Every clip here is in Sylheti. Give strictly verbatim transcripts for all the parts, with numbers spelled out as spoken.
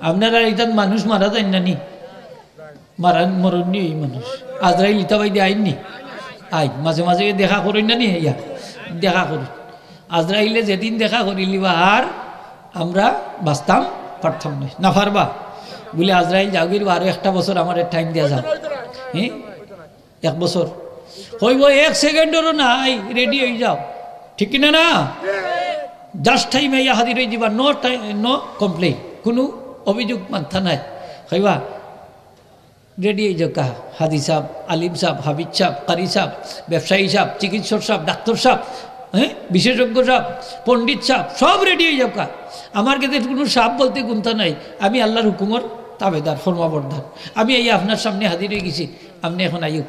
আপনারা ইতাত মানুষ মারা যাইন না নি? মারা, মরইন নি অউ মানুষ? আজরাইল ইতা বাইদি আইন নি? আইন, মাঝে মাঝে দেখা করইন না নি? ইয়া, দেখা করইন। আজরাইলে যেদিন দেখা করিলিবা আর আমরা বাঁচতাম পারতাম না, না পারবা? বুলে, "আজরাইল যাওগির বা, আরো একটা বছর আমারে টাইম দিয়া যাও।" হ্যাঁ, এক বছর। কইবো, "এক সেকেন্ডরও নাই, রেডি অই যাও।" ঠিক কিনা না? জাস্ট টাইমে আইয়া হাজির অই দিবা, নো টাইম, নো কমপ্লেইন, কুনু অভিযোগ মানতা নাই। কইবা, "রেডি অই যাউক্কা, হাজি সাব, আলিম সাব, হাফিজ সাব, কারি সাব, ব্যবসায়ী সাব, চিকিৎসক সাব, ডাক্তার সাব, হ্যাঁ, বিশেষজ্ঞ সাব, পণ্ডিত সাব, সব রেডি অই যাউক্কা। আমার গেছে কুনু সাব বলতে কুন্তা নাই, আমি আল্লার হুকুমর তাবেদার, ফরমাবরদার। আমি আইয়া আপনার সামনে হাজির অই গেছি, আপনে এখন আইউক।"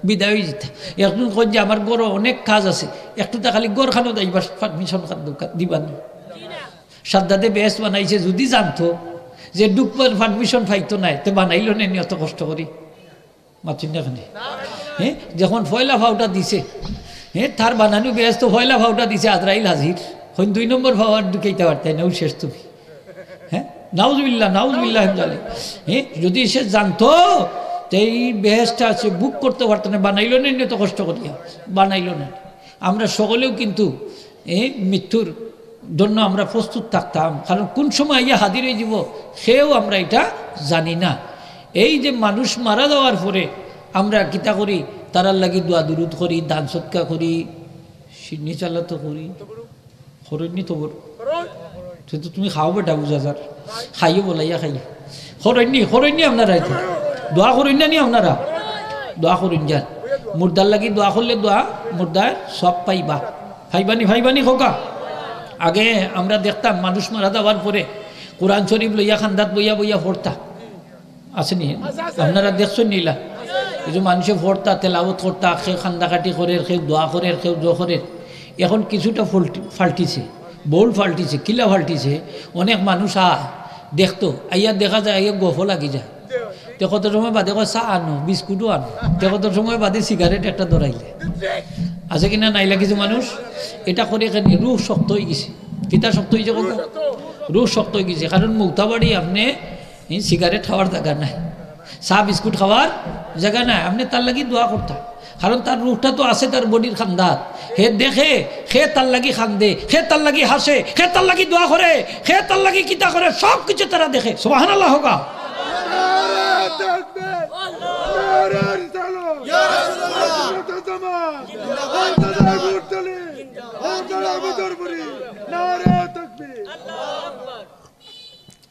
বিদায় অই যিতা। একজন কইন যে, "আমার ঘরো অনেক কাজ আছে, একটুতা খালি ঘরখানো যাইবার পারমিশন দিবা নি?" সাদ্দাদে বেহেস্ত বানাইছে, যুদি জানতো যে ঢুকবার পারমিশন পাইতো নায়, তে বানাইলো নে নি অত কষ্ট করি? মাতইন না কেনে? হ্যাঁ, যখন পয়লা ফাওটা দিছে, হ্যাঁ, তার বানানো বেহেস্ত পয়লা ফাওটা দিছে, আজরাইল হাজির। কইন দুই নম্বর ফাও আর ঢুকাইতা পারতায় না, অউ শেষ তুমি। হ্যাঁ, নাউজুবিল্লাহ, নাউজুবিল্লাহ মিন জালিক। হ্যাঁ, যুদি সে জানতো যে ই বেহেস্ত আছে, বুক করতে পারতো না, বানাইলো নে নি অত কষ্ট করিয়া? বানাইলো না। আমরা সকলেও কিন্তু এই মৃত্যুর জন্য আমরা প্রস্তুত থাকতাম, কারণ কুন সময় আইয়া হাজির অই যিবো, কেউ আমরা ইটা জানি না। এই যে মানুষ মারা যাওয়ার পরে আমরা কিতা করি, তারার লাগি দোয়া দুরুদ করি, দান সদকা করি, শিন্নি চালাতো করি, করইন নি তবর? তে তো তুমি খাও বেটা, বুঝা যার। খাইও বলাইয়া খাইও। করইন নি, করইন নি আপনারা ইতা? দোয়া করইন না নি আপনারা? দোয়া করইন যান। মুর্দার লাগি দোয়া করলে দোয়া, মুর্দায় সওয়াব পাইবা। পাইবা নি, পাইবা নি কউক্কা? আগে আমরা দেখতাম মানুষ মারা যাওয়ার পরে কোরআন শরীফ লইয়া কান্দাত বইয়া বইয়া পড়তা। আছে নি? আপনারা দেখছইন নি ইলা? কিছু মানুষে পড়তা, তেলাওত করতা, কেউ কান্দাকাটি করের, কেউ দোয়া করের, কেউ জো করের। এখন কিছুটা ফল্টি-, ফাল্টিছে, বউল ফাল্টিছে, কিলা ফাল্টিছে? অনেক মানুষ আয়, দেখতো, আইয়া দেখা যায়, আইয়া গফ লাগি যায়। তে কত সময় বাদে কয়, "চা আনো, বিস্কুটও আনো।" তে কত সময় বাদে সিগারেট একটা ধরাইলে। আছে কিনা নাইলা কিছু মানুষ? এটা করে কেনে? রুহ শক্ত অই গেছে। কিতা শক্ত অইছে কউক্কা? রুহ শক্ত অই গেছে। কারণ মৌতাবাড়ি আপনে এই সিগারেট খাওয়ার জাগা নাই, চা বিস্কুট খাওয়ার জাগা নাই। আপনে তার লাগি দোয়া করতা, কারণ তার রুহটা তো আছে তার বডির কান্দাত। হে দেখে, হে তার লাগি কান্দে, হে তার লাগি হাসে, হে তার লাগি দোয়া করে, হে তার লাগি কিতা করে, সব কিছু তারা দেখে। সুবহানাল্লাহ কউক্কা। নারায়ে তাকবীর, নারায়ে রিসালাত, ইয়া রাসূলুল্লাহ। হযরত জামান, জিন্দাবাদ। মুর্তজা মুরসালিন, মুর্তজা বদরপুরি, নারায়ে তাকবীর।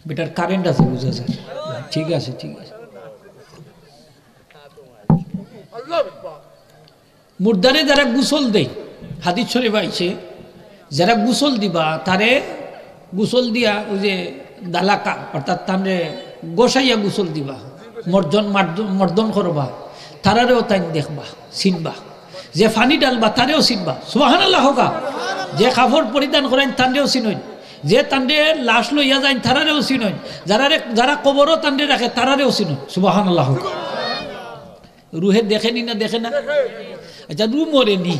বেটার কারেন্ট আছে, বুঝা যায়। ঠিক আছে, ঠিক আছে। মুর্দারে যারা গোসল দেয়, হাদিস শরীফ আইছে, যারা গোসল দিবা, তারে গোসল দিয়া অউ যে দালাকা, অর্থাৎ তানরে গোসাইয়া গোসল দিবা, মর্জন, মার্দ-, মর্দন করবা, তারারেও তাইন দেখবা, চিনবা। যে পানি ঢালবা, তারেও চিনবা। সুবহানাল্লাহ কউক্কা। যে কাপড় পরিধান করাইন, তানরেও চিনইন। যে তানরে লাশ লইয়া যাইন, তারারেও চিনইন। যারারে, যারা কবরো তানরে রাখে, তারারেও চিনইন। সুবহানাল্লাহ কউক্কা। রুহে দেখে নি না দেখে না? আচ্ছা, রুহ মরে নি?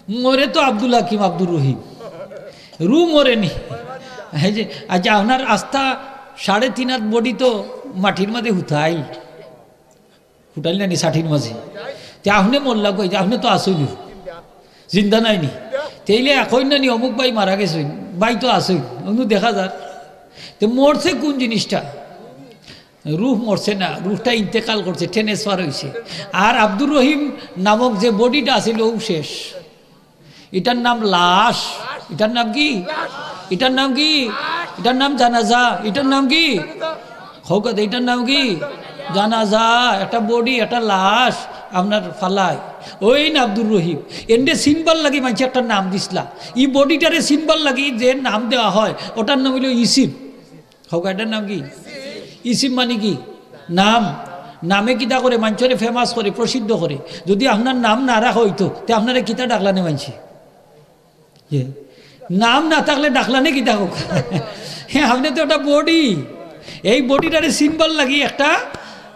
মরে তো আব্দুল হাকিম, আব্দুর রহিম। রুহ মরে নি? এই যে, আচ্ছা, আপনার আস্তা সাড়ে তিন হাত বডি তো মাটির মাঝে হুতাইল। হুতাইল না নি ছাটির মাঝে? তে আপনে মরলা কই? তে আপনে তো আছইন, জিন্দা নাই নি? তেইলে কইন না নি, "অমুক ভাই মারা গেছইন, ভাই তো আছইন, অনো দেখা যার।" তে মরছে কুন জিনিসটা? রুহ মরছে না, রুহটা ইন্তেকাল করছে, ট্রান্সফার অইছে। আর আব্দুর রহিম নামক যে বডিটা আছিল, অউ শেষ। ইটার নাম লাশ। ইটার নাম কি? ইটার নাম কি? ইটার নাম জানাজা। ইটার নাম কি? কউক্কা তে, ইটার নাম কি? জানাজা। একটা বডি, একটা লাশ আপনার ফালায়। অউ না আব্দুর রহিম। এনরে চিনবার লাগি মানষে একটা নাম দিছলা। ই বডিটারে চিনবার লাগি যে নাম দেওয়া হয়, ওটার নাম অইলো ইসিম। কউক্কা, এটার নাম কি? ইসিম মানে কি? নাম। নামে কিতা করে? মানষরে ফেমাস করে, প্রসিদ্ধ করে। যদি আপনার নাম না রাখা অইতো, তে আপনারে কিতা ডাকলা নে মানষে? ইয়ে, নাম না থাকলে ডাকলা নে কিতা কউক্কা? হ্যাঁ, আপনে তো একটা বডি। এই বডিটারে চিনবার লাগি একটা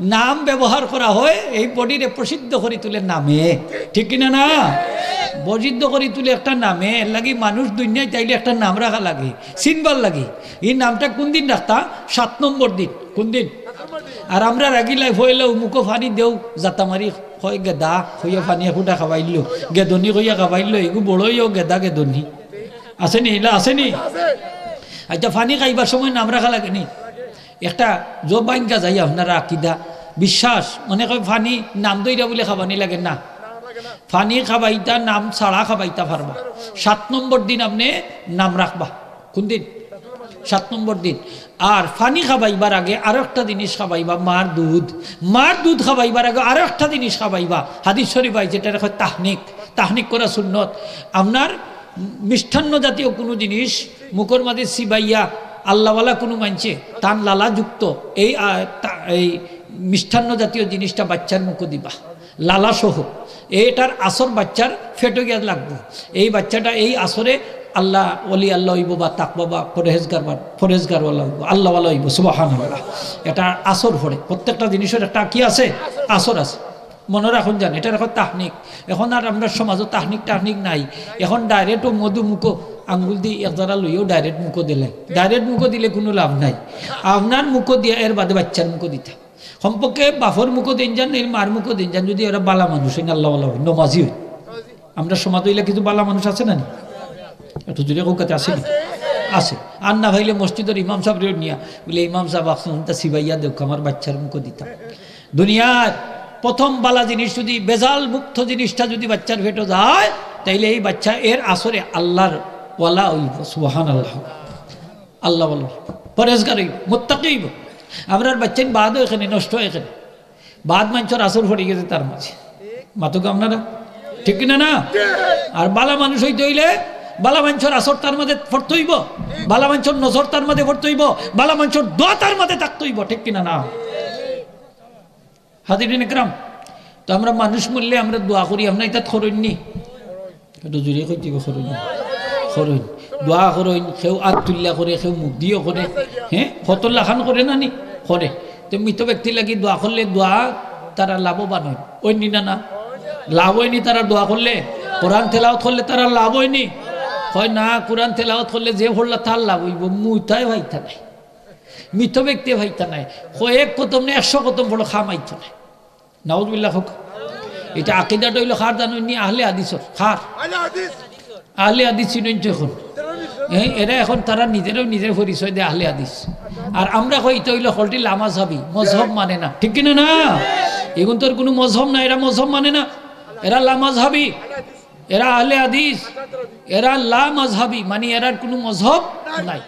নাম ব্যবহার করা হয় এই বডিরে প্রসিদ্ধ করি তুলে নামে, ঠিক কিনা না? প্রসিদ্ধ করি তুলে একটা নামে। এর লাগি মানুষ দুনিয়াত আইলে একটা নাম রাখা লাগে, চিনবার লাগি। এই নামটা কোন দিন রাখতা? সাত নম্বর দিন। কোন দিন? আর আমরা রাগিলাই ফয়লা মুখো পানি দেও, জাতা মারি, কয় গেদা, কইয়া পানি একুটা খাবাইলো, গেদনি কইয়া খাবাইলো, এগু বড়ইও গেদা গেদনি। আছে নি? ইলা আছে নি? আচ্ছা, পানি খাইবার সময় নাম রাখা লাগে নি? একটা জবাইনকা যাই আপনারা আকিদা, বিশ্বাস, মনে কয় পানি নাম ধইরা বুলে খাবানি লাগে না। পানি খাবাইতা, নাম ছাড়া খাবাইতা পারবা। সাত নম্বর দিন আপনে নাম রাখবা। কোন দিন? সাত নম্বর দিন। আর পানি খাবাইবার আগে আরো একটা জিনিস খাবাইবা, মার দুধ। মার দুধ খাবাইবার আগে আরো একটা জিনিস খাবাইবা। হাদিস শরীফ আইছে, এটারে কয় তাহনিক। তাহনিক করা সুন্নত। আপনার মিষ্টান্ন জাতীয় কুনু জিনিস মুখর মাঝে চিবাইয়া আল্লাওয়ালা কুনু মানষে তান লালা যুক্ত এই, আ, তা-, এই মিষ্টান্ন জাতীয় জিনিসটা বাচ্চার মুখো দিবা, লালা সহ। এটার আসর বাচ্চার পেটো গিয়া লাগবো। এই বাচ্চাটা এই আসরে আল্লাহ, ওলি আল্লাহ অইবো বা তাকওয়া বা পরহেজগার বা পরহেজগারওয়ালা অইবো, আল্লাহওয়ালা অইবো। সুবহানাল্লাহ। এটা আসর পড়ে, প্রত্যেকটা জিনিসর একটা কি আছে? আসর আছে। মনো রাখুন যান, এটারে কয় তাহনিক। এখন আর আমরার সমাজো তাহনিক টাহনিক নাই। এখন direct ও মধু মুখো আঙ্গুল দি এক জারা লইয়াউ direct মুখো দিলে, direct মুখো দিলে কুনু লাভ নাই। আপনার মুখো দিয়া এর বাদে বাচ্চার মুখো দিতা। কমপক্ষে বাপর মুখো দেইন যান, এর মার মুখো দেইন যান, যদি এরা বালা মানুষ অইন, আল্লাওয়ালা অইন, নমাজি অইন। আমরার সমাজো ইলা কিছু বালা মানুষ আছে না নি? একটু জোরে কউক্কা, আছে নি? আছে। আর না পাইলে মসজিদর ইমাম সাবরে নিয়া বুলে, "ইমাম সাব, আখতা চিবাইয়া দেউক্কা, আমার বাচ্চার মুখো দিতাম।" দুনিয়ার প্রথম বালা জিনিস যদি ভেজাল মুক্ত জিনিসটা যদি বাচ্চার পেটো যায়, তাইলে এই বাচ্চা এর আসরে আল্লাহর ওয়ালা অইবো। সুবহানাল্লাহ। আল্লাহ বলো, পরহেজগার অইবো, মুত্তাকি অইবো। আমরার বাচ্চাইন বাদ অয় কেনে, নষ্ট অয় কেনে? বাদ মানষর আসর পড়ি গেছে তার মাঝে। মাতউক্কা আপনারা, ঠিক কিনা না? আর বালা মানুষ অইতে অইলে বালা মানষর আসর তার মাঝে পড়তে অইবো, বালা মানষর নজর তার মাঝে পড়তে অইবো, বালা মানষর দোয়া তার মাঝে থাকতে অইবো, ঠিক কিনা না? হাজিরিন একরাম, তো আমরা মানুষ মরলে আমরা দোয়া করি, আপনারা ইতা করইন নি? একটু জোরে কইতে অইবো, করইন নি? করইন। দোয়া করইন, কেউ আত তুলিয়া করে, কেউ মুখ দিয়াও করে, হ্যাঁ, কত লাখান করে না নি? করে। তো মৃত ব্যক্তির লাগি দোয়া করলে দোয়া তারা লাভবান অইন, অইন নি না? না, লাভ অয় নি তারা দোয়া করলে? কোরআন তেলাওয়াত করলে তারা লাভ অয় নি? কয় না, কোরআন তেলাওয়াত করলে যে পড়লা তার লাভ অইবো, মুইতায় পাইতা নায়। মৃত ব্যক্তি পাইতা নায়। কয়েক খতম না, একশো খতম পড়ো, কাম আইতো নায়। নাউজুবিল্লাহ কউক্কা। ইটা আকিদাটা অইলো কার জানইন নি? আহলে হাদিসর। কার? আহলে হাদিস চিনইন তো এখন। এই, এরা এখন তারা নিজেরাও নিজের পরিচয় দেয় আহলে হাদিস। আর আমরা কই ইটা অইলো হকলটি লামাজহাবি, মজহব মানে না। ঠিক কিনা না? এগুন তো আর কুনু মজহব না, এরা মজহব মানে না। এরা লামাজহাবি, এরা আহলে হাদিস, এরা লামাজহাবি, মানে এরার কুনু মজহব নাই।